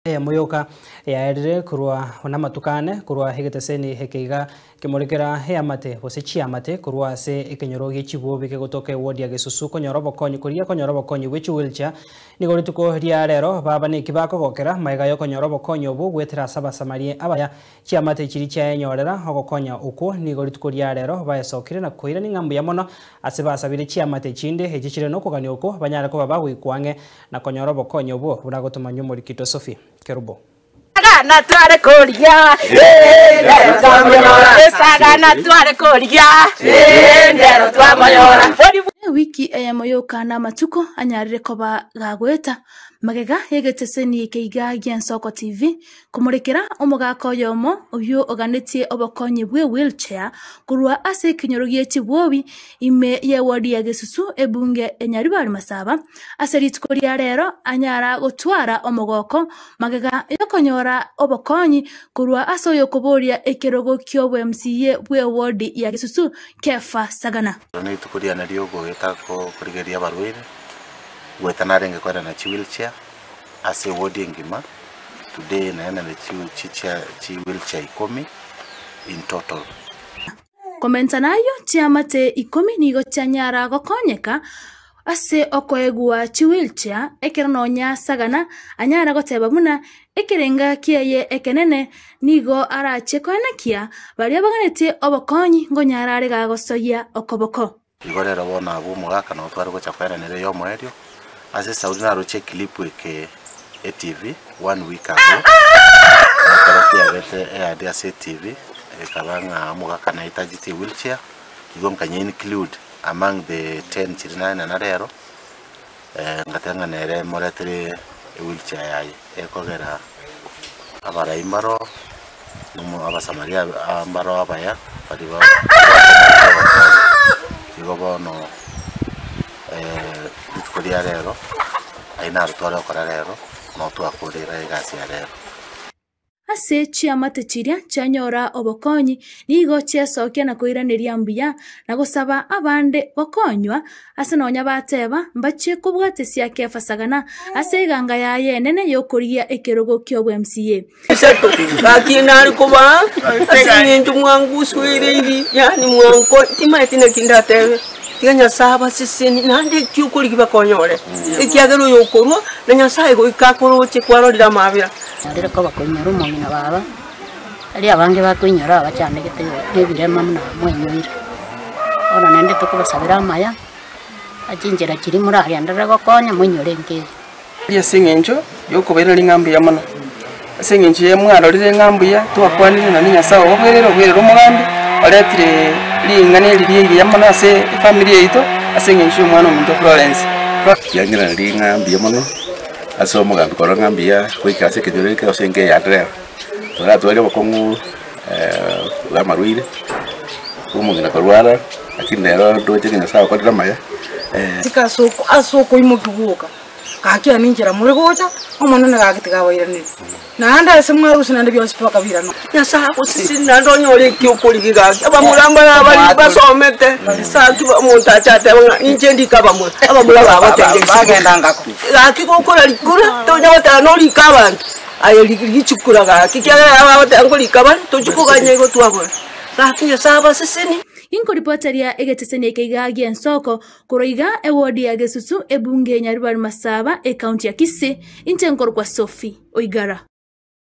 Eyemo yoka yaerire korwa namatuko ane korwa egeteseni eke iga kemorekera eamate gose chiamate korwa ase ekenyoro gie chibobi kegotoka eward ya Gesusu konyora obokonyi korigia konyora obokonyi bwe chiwheelchair. Nigo rituko ria rero baba neki bakogokera magega yokonyora obokonyi obwo goetera ase abasamaria abaya Chiamate chiria chiayenyorera ogokonya okwo nigo rituko ria rero baesokire na koirania ng'a mbuya mono ase basabire chiamate chinde echi chire nokogania okwo banyare koba bagoikwa ang'e na konyora obokonyi obwo buna gotomanywa omorikito Sophie Kerubo. Esagana tware korigia, ndero twamonyora. Esagana tware korigia, ndero twamonyora. Ewiki eyemo yoka namatuko anyarire koba gagoeta magega y'egeteseni eke iga gi'Ensoko TV Komorekera omogaka oyomo oyio oganetie obokonyi bwe wheelchair korwa ase ekenyoro gie chibwobi ime y'eward ya Gesusu ebunge ya Nyaribari Masaba ase rituko ria rero anyara gotwara omogoko magega yokonyora obokonyi korwa ase oyokoboria ekerogo ki'obo MCA bw'eward ya Gesusu Kefa Sagana. Ero nerituko riane riogoeta korigereria abarwaire, goeta narenge koenana chiwheelchair. Ase eward engima today naenane chi wheelchair ikomi in total. Komenta nayio, chiamate ikomi nigo chianyara gokonyeka ase okoegwa chiwheelchair ekero nonya Sagana anyare goteba buna ekerenga kiaye ekenene nigo arache koenekia baria baganetie obokonyi ngonyara are gagosoyia okoboko. Igo rero bono abwo omogaka nabo tware gocha koenanera eyomoerio, ase esauri naroche eclip eke etv one week ago, ekero kiabete ead ase etv, ekaba ng'a omogaka naetagete ewheelchair, igo nkanye include among the ten chiria naenana rero, ngateba ng'a nere moretere ewheelchair yaye, ekogera abarai mbaro. Abasamaria mbaro abaya baria bakomocha igo bono rituko ria rero ayio naro tware gokora rero nabo twakorire egasi ya rero. Ase chiamate chiria chianyora obokonyi nigo chiesokia na koiraneria mbuya, na gosaba abande gokonywa Ase nonya bateba, mbachie kobwatesia Kefa Sagana ase eganga yaye enene y'okorigia ekerogo ki'obwa-MCA. Isato, gaki nare kobaa ase eng'encho mwangusuereirie, yaani mwanko timanyeti naki ndatebe, tiga Nyasae abasesenie naende eki okorigia bakonyore, ekiagera oyo okorua na Nyasae goika akoroche kwarorire amabera. Narire koba koinyora omong'ina baba, aria abange bakoinyora abachandegete nebirema buna mwainyoire. Bono naende tokobasabera amaya, ase chinchera chiria moragenderere gokonya moinyore enka eye. Erio ase eng'encho y'okobairaneria ng'a mbuya mono, ase eng'encho eye mwarorire ng'a mbuya twakwanire naende Nyasae oboberere oberere omogambi, oretire ring'ana eri rigiya mono ase efamiri yaito, ase eng'encho ya omwana ominto Florence. Riang'iranerie ng'a mbuya mono ase omogambi korora ng'a mbuya goika ase ekenyoro eke gose enka eye yande rero. Toratware obokong'u bwa amarwaire, bwa omong'ina korwara, lakini rero ndoche ng'a Nyasaye okorire amaya. Tika ase okoimokia gwoka, gaki ane inchera more gocha, Omonene gaki tiga abairanerie. Naende ase mwarusia naende bionsi pi bakabirana. Nyasae agosesenie naende onyore eki okorigia gaki. Abamura mbare abari basomete, gaki omonto ache atebe ng'a ninche ndike abamura, abamura bagotebia gaki gokora rikura, tonya goteba norike abanto. Aye richukura gaki, ekiagera abagoteba nkorika bare, tochia koganya igo twabora. Gaki Nyasae abasesenie. Inkoripoteria egeteseni eke iga gi'ensoko korwa iga ewodi ya Gesusu ebunge ya Nyaribari Masaba ekaunti ya Kisii, inche nkorokwa Sophie Oigara.